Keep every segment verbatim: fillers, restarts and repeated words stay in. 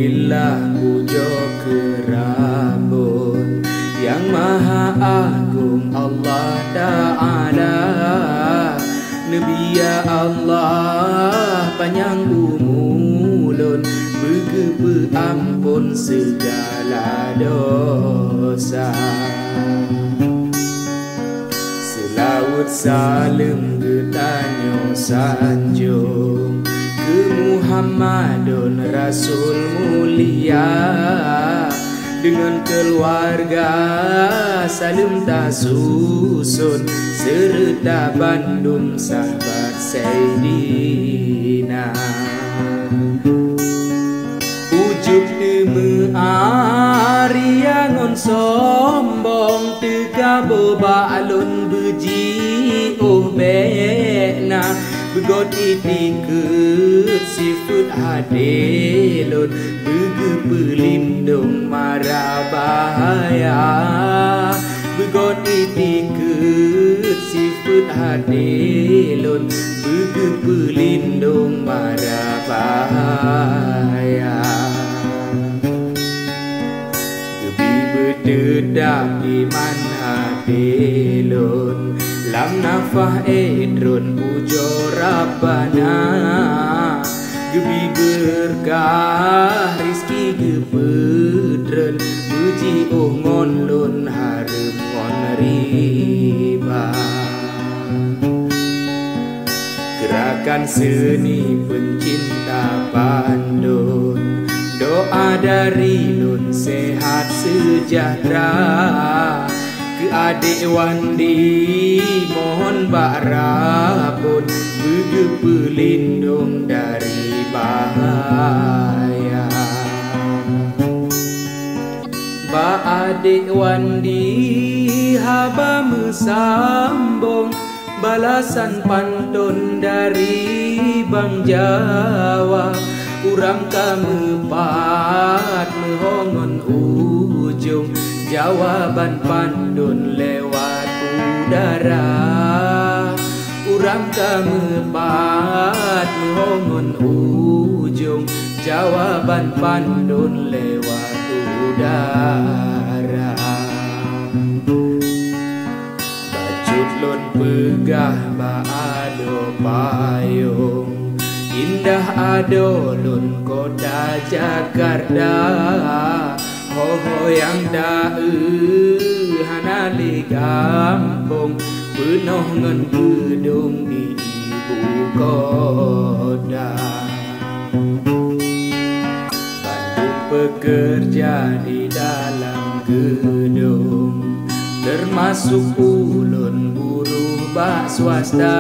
Alhamdulillah, pujoe keu Rabbon Nyang Maha Agong Allah Ta'ala. Neubri ya Allah panyang umu lôn, beugeupeuampon seugala dosa. Seulaweuet saleuem geutanyoe sanjong keu Muhammadon Rasul mulia, deungon keuluwarga saleuem tasuson, seureuta bandum sahabat Saidina. Ujub teumeuaria ngon sombong, teuka boh bak lôn beujiôh bék na. Beugot itikeuet sifeuet até lôn, beugeupeulideung mara bahaya. Beugot itikeuet sifeuet até lôn, beugeupeulideung mara bahaya. Geubi beuteutab iman até lôn, lam nafah éh droen pujoe Rabbana. Geubi beureukat rizki geupeutreun, beujiôh ngon lôn hareuem ngon riba. Geurakan seuni peucinta bandum, doa dari lôn sehat seujahteura. Keu adék Wandi mohon bak Rabbon, beugeupeulideung dari bahaya. Bak adék Wandi haba meusambong, balasan panton dari Bang Jawa. Urang ka meupat meuhongon ujong, jawaban panton lewat udara. Urang ka meupat meuhongon ujong, jawaban panton lewat udara. Bacut lôn peugah bak adoe payong, indah adoe lôn kota Jakarta. Ho-ho nyang taeu hana lé gampông, peunoh ngon geudong di ibu kota. Bandum peukeurja di dalam geudong, teumasok ulôn buruh bak swasta.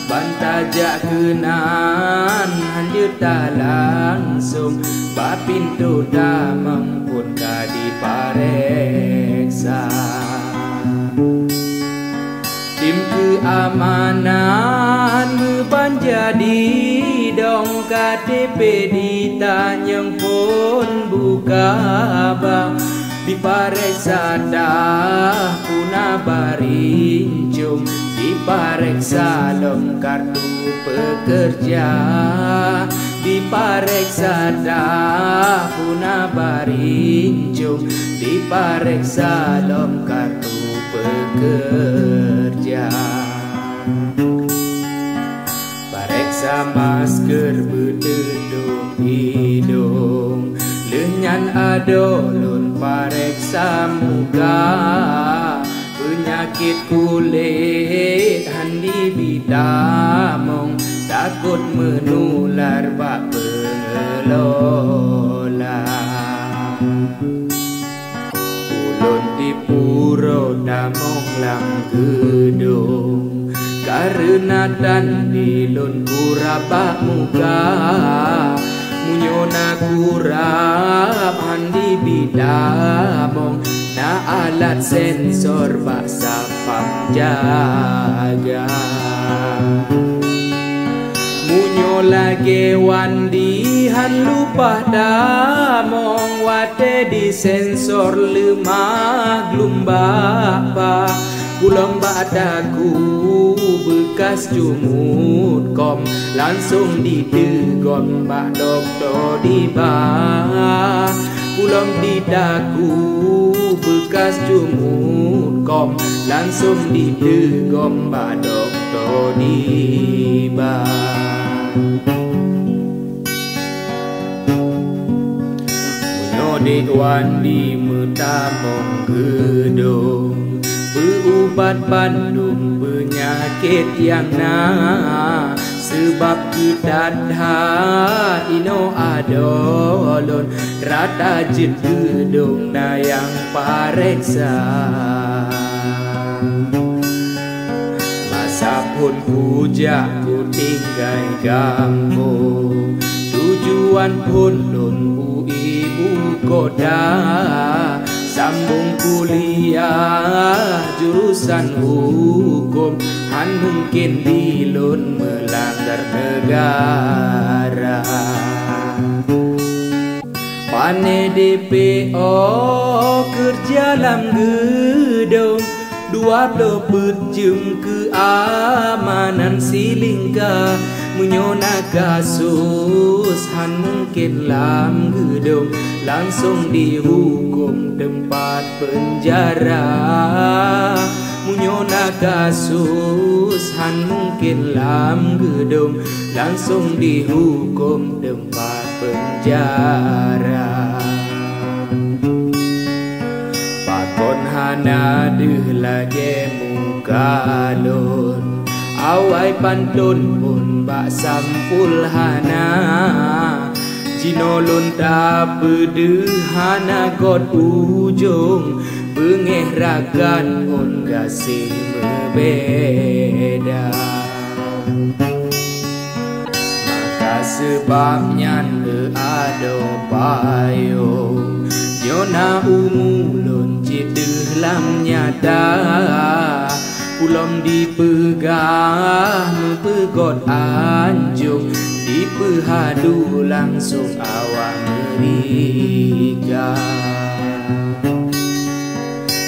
Ban tajak keunan hanjeuet talangsong, bak pintoe tamong phon ka dipareksa. Tim keuamanan meuban jadi dong, K T P ditanyong phon buka ba. Dipareksa dah peue na bak rincong, dipareksa lom kartu peukeurja. Dipareksa dah peue na bak rincong, dipareksa lom kartu peukeurja. Pareksa masker, beuteutôp idong, lheueh nyan adoe lôn pareksa muka. Peunyakét kulét han dibi tamong, takot meunular bak peungelola. Ulôn tiep uroe tamong lam geudong, kareuna tandi lôn kurab bak muka. Meunyoe na kurab han dibi tamong, na alat sensor bak sapam jaga. Meunyoe lagèe Wandi han lumpah tamong, watèe disensor leumah glumbak pa. Pulom bak daku beukas cumut kom, langsong diteugom bak dokto diba. Pulom di daku beukas cumut kom, langsong diteugom bak dokto diba. Meunyoe dék wan di meutamong geudong, peuubat bandum peunyakét nyang na, seubab keu that-that inoe adoe lôn rata jeuet geudong na nyang pareksa. Masa phon kujak kutinggai gampông, tujuan phon lôn u ibu kota, sambong kuliah jurusan huköm, han mungken di lôn meulanggar neugara. Pane D P O keureuja lam geudong, dua ploh peuet jeuem keuamanan silingka. Meunyoe na kasus han mungken lam geudong, langsong dihuköm teumpat peunjara. Meunyoe na kasus han mungken lam geudong, langsong dihuköm teumpat peunjara. Pakon hana deuh lagée muka lôn, awai panton phon bak sampul hana. Jinoe lôn tapeudeuh hana göt ujong, beungéh rakan phon gaséh meubeda. Maka seubab nyan, eu adoe payong, nyoe na umu lôn cit deuh lam nyata. Ulôn dipeugah meupeugot anjong, dipeuhadu langsong awak meurika.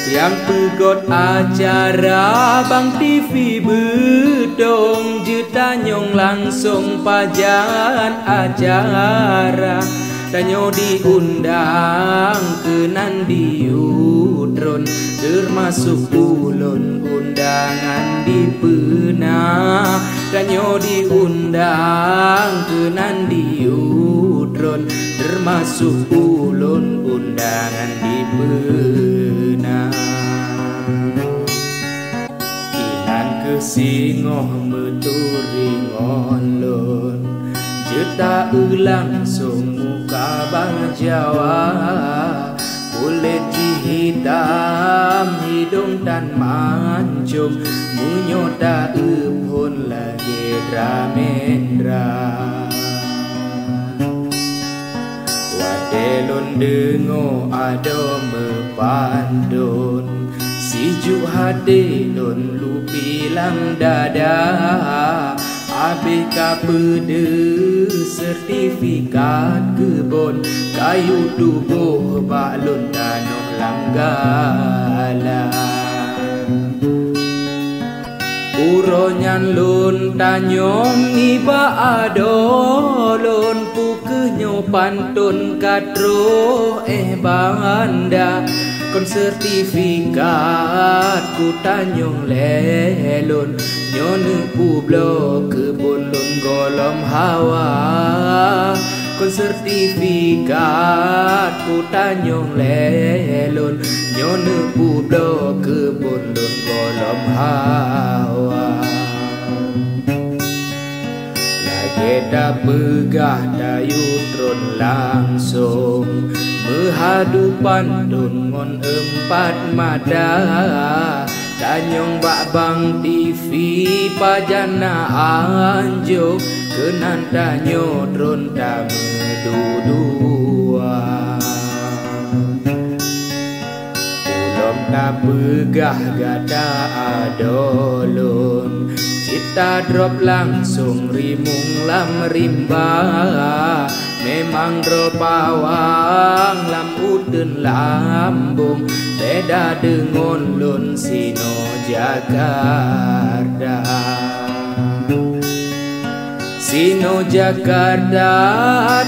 Nyang peugot acara Bang T V beutông, jeuet tanyong langsong pajan acara. Tanyoe diundang keunan diyue tron, teumasok ulôn undangan dipeuna. Tanyoe diundang keunan diyue tron, teumasok ulôn undangan dipeuna. Inan keuh singoh meuturi ngon lôn, jeuet ta-eu langsong muka bang Jawa. Kulét jih hitam, hidong tan mancong, meunyoe ta-eu phon lagée Dramendra. Watée lôn deungoe adoe meupanton, sijuek até lôn lupi lam dada. Abéh ka peudeuh seurtifikat keubon, kayue tuboh bak lôn tanoh lam gala. Uroe nyan lôn tanyong nibak adoe lôn, peu kheueh nyoe panton ka troh éh banda. Kon seurtifikat kutanyong lé lôn, nyoe neupubloe keubon lôn gohlom hawa. Kon seurtifikat kutanyong lé lôn, nyoe neupubloe keubon lôn gohlom hawa. Lagée tapeugah tayue tron langsong, meuhadu panton ngon eumpat mata. Tanyong bak Bang T V pajan na anjong, keunan tanyoe tron tameududua. Ulôn tapeugah gata adoe lôn, cit tadrob langsong rimueng lam rimba. Memang droe pawang lam uteuen lambong, beda deungon lôn sinoe Jakarta. Sinoe Jakarta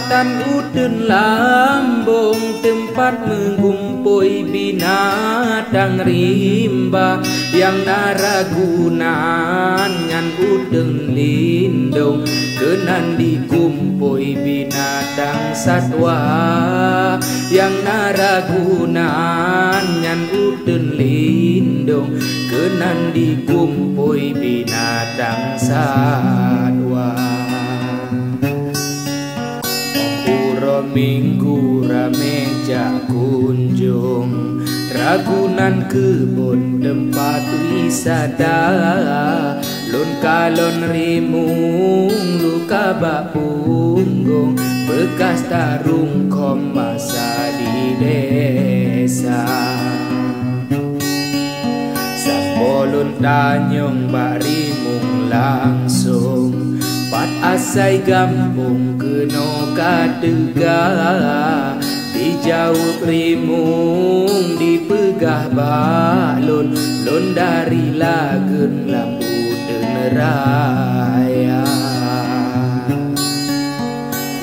tan uteuen lambong, teumpat meugumpôi binatang rimba. Nyang na Ragunan nyan uteuen lindong, keunan digumpôi binatang satwa. Nyang na Ragunan nyan uteuen lindong, keunan digumpôi binatang satwa. Uroe Minggu ramé jak kunjong, Ragunan keubon teumpat wisata. Lôn kalon rimueng luka bak punggong, beukas tarungkôm masa di desa. Sampoe lôn tanyong bak rimueng langsong, pat asai gampông keunoe ka teuga. Dijaweueb rimueng dipeugah bak lôn, lôn dari lageuen lam uteuen raya.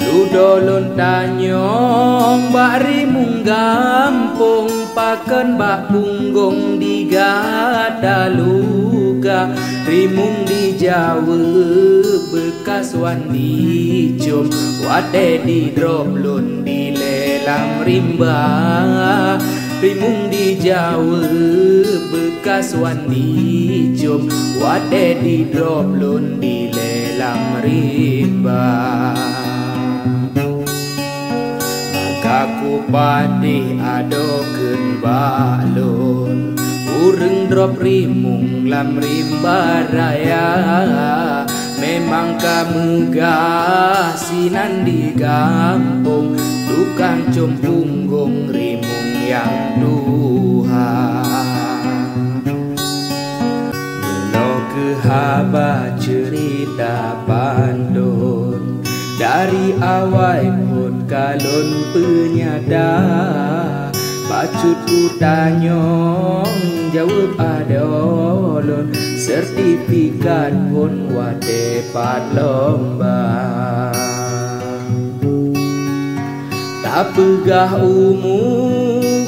Ludoe lôn tanyong bak rimueng gampông, pakon bak punggong di gata luka. Rimueng dijaweueb beukas wan dicom, watée didrob lôn dilée lam rimba. Rimueng dijaweueb beukas wan dicom, watée didrob lôn dilée lam rimba. Maka kupatéh adoe kheun bak lôn, ureuëng drob rimueng lam rimba raya. Memang ka meugah sinan di gampông, tukang com punggong rimueng nyang tuha. Meunoe keuh haba ceurita panton, dari awai phon ka lôn peunyata. Bacut kutanyong, jaweueb adoe lôn, seurtifikat phon watée pat lomba. Tapeugah umu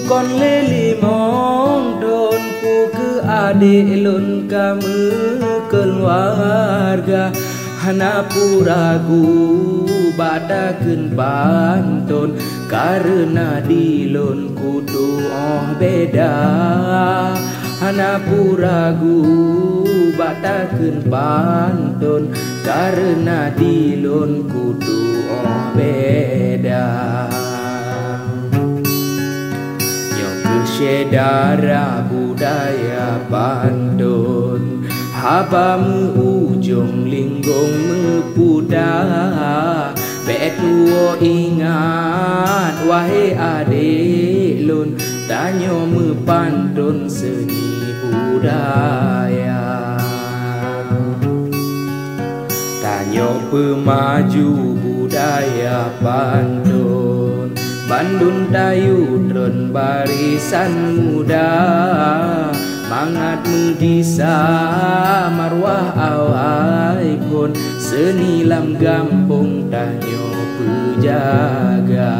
kon lé limong thon, peu kheueh adék lôn ka meukeuluwarga. Hana peue ragu bak takheun panton, kareuna di lôn kutuoh beda. Hana peue ragu bak takheun panton, kareuna di lôn kutuoh beda. Nyoe keuh syedara budaya panton, haba meu-ujong linggong meuputa. Bék tuwoe ingat, wahé adék lôn, tanyoe meupanton seuni budaya. Tanyoe peumaju budaya panton, bandum tayue tron barisan muda. Mangat meugisa marwah awai phon, seuni lam gampông tanyoe peujaga.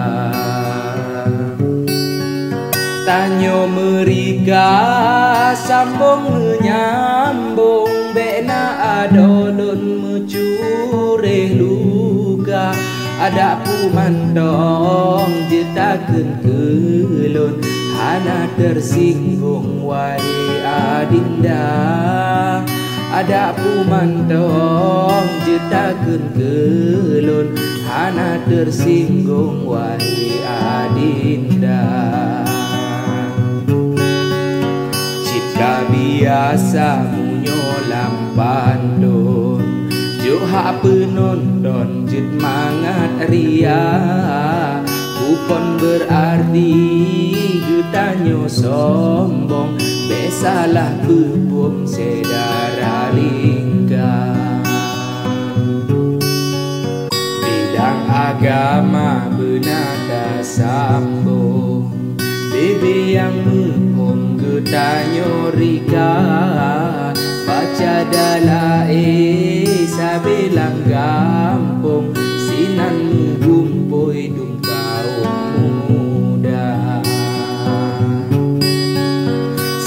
Tanyoe meurika sambong meunyambong, bék na adoe lôn meucuréh luka. Adak peue mantong jeuet takheun keu lôn, hana teusinggong wahé adinda. Adak peue mantong jeuet takheun keu lôn, hana teusinggong wahé adinda. Cit ka biasa meunyoe lam panton, jok hak peunonton jeuet mangat ria. Bukon beurarti geutanyoe sombong, bék salah peuphom syedara lingka. Bidang Agama beuna tasambong, bebe nyang muphom geutanyoe rika. Baca dalae sabe lam gampông, sinan meugumpôi dum kawöm muda.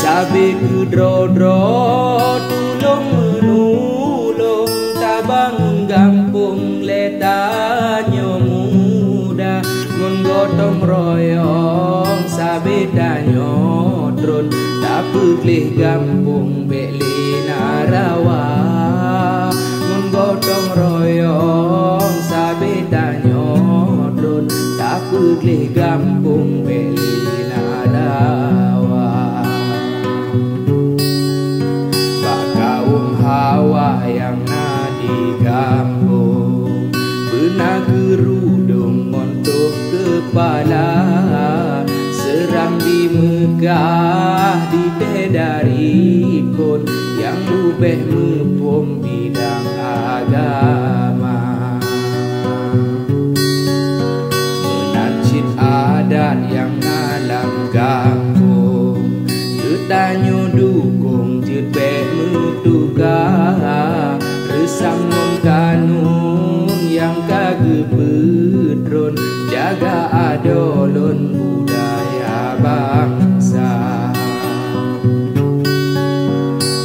Sabe keudroe-droe tulông meunulông, tabangun gampông lé tanyoe muda. Ngon gotong royong sabe tanyoe tron, tapeugleh gampông bék lé na rawa. Ngon gotong royong sabe tanyoe tron, tapeugleh gampông bék lé na rawa. Bak kawöm hawa nyang na di gampông, beuna keurudong ngon tôb keupala. Seuram di Meukah, di tée dari phon, nyang leubeh muphom bidang agama. Meunan cit adat nyang na lam gampông, geutanyoe dukong jeuet bék meutuka. Reusam ngon kanun nyang ka geupeutron, jaga adoe lôn budaya bansa.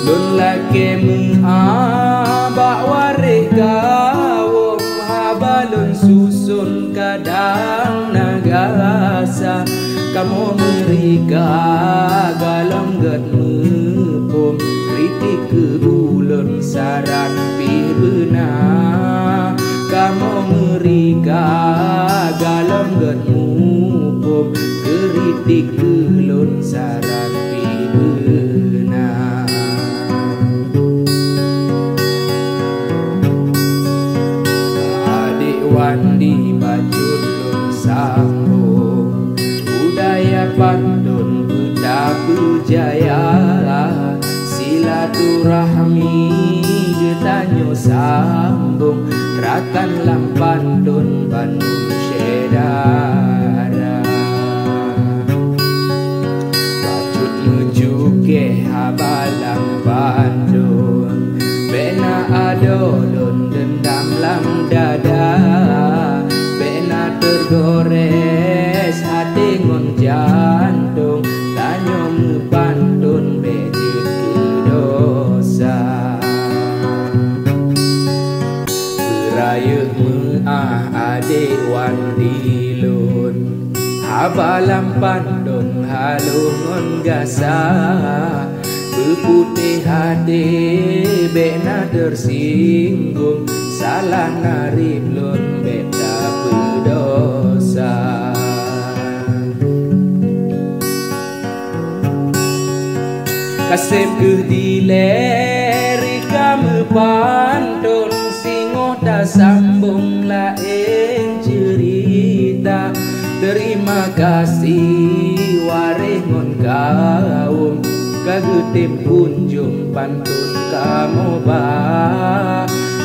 Lôn lakée meu'ah bak waréh kawöm, haba lôn suson kadang na gasa. Kamoe meurika galom gét muphom, kritik keu ulôn saran pih beuna. Kamoe meurika galom gét muphom, kritik keu lôn saran pih beuna. Adék wan di bacut lôn sambong, budaya pantôn beutapeujaya. Silaturahmi geutanyoe sambong, rakan lam pantôn bandum syedara. Bacut meucukée haba lam pantôn, bék na adoe lôn deundam lam dada. Bék na teugores até ngon jantông, tanyoe meupantôn bék jeuet keu dosa. Beurayeuk meu'ah adék wan di lôn, haba lam pantôn haloh ngon gasa. Beuputéh até bék na teusinggung, salah na rieb lôn bék tapeudosa. Kaseb kheueh dilée rika meupantôn, singoh tasambong laén ceurita. Terima kasih waréh ngon kawöm, ka geutem kunjong pantôn kamoe ba.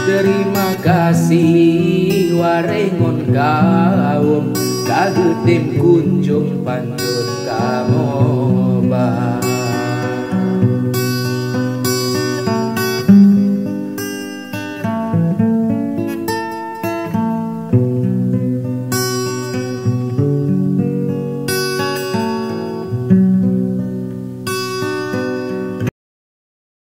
Terima kasih waréh ngon kawöm, ka geutem kunjong pantôn kamoe ba.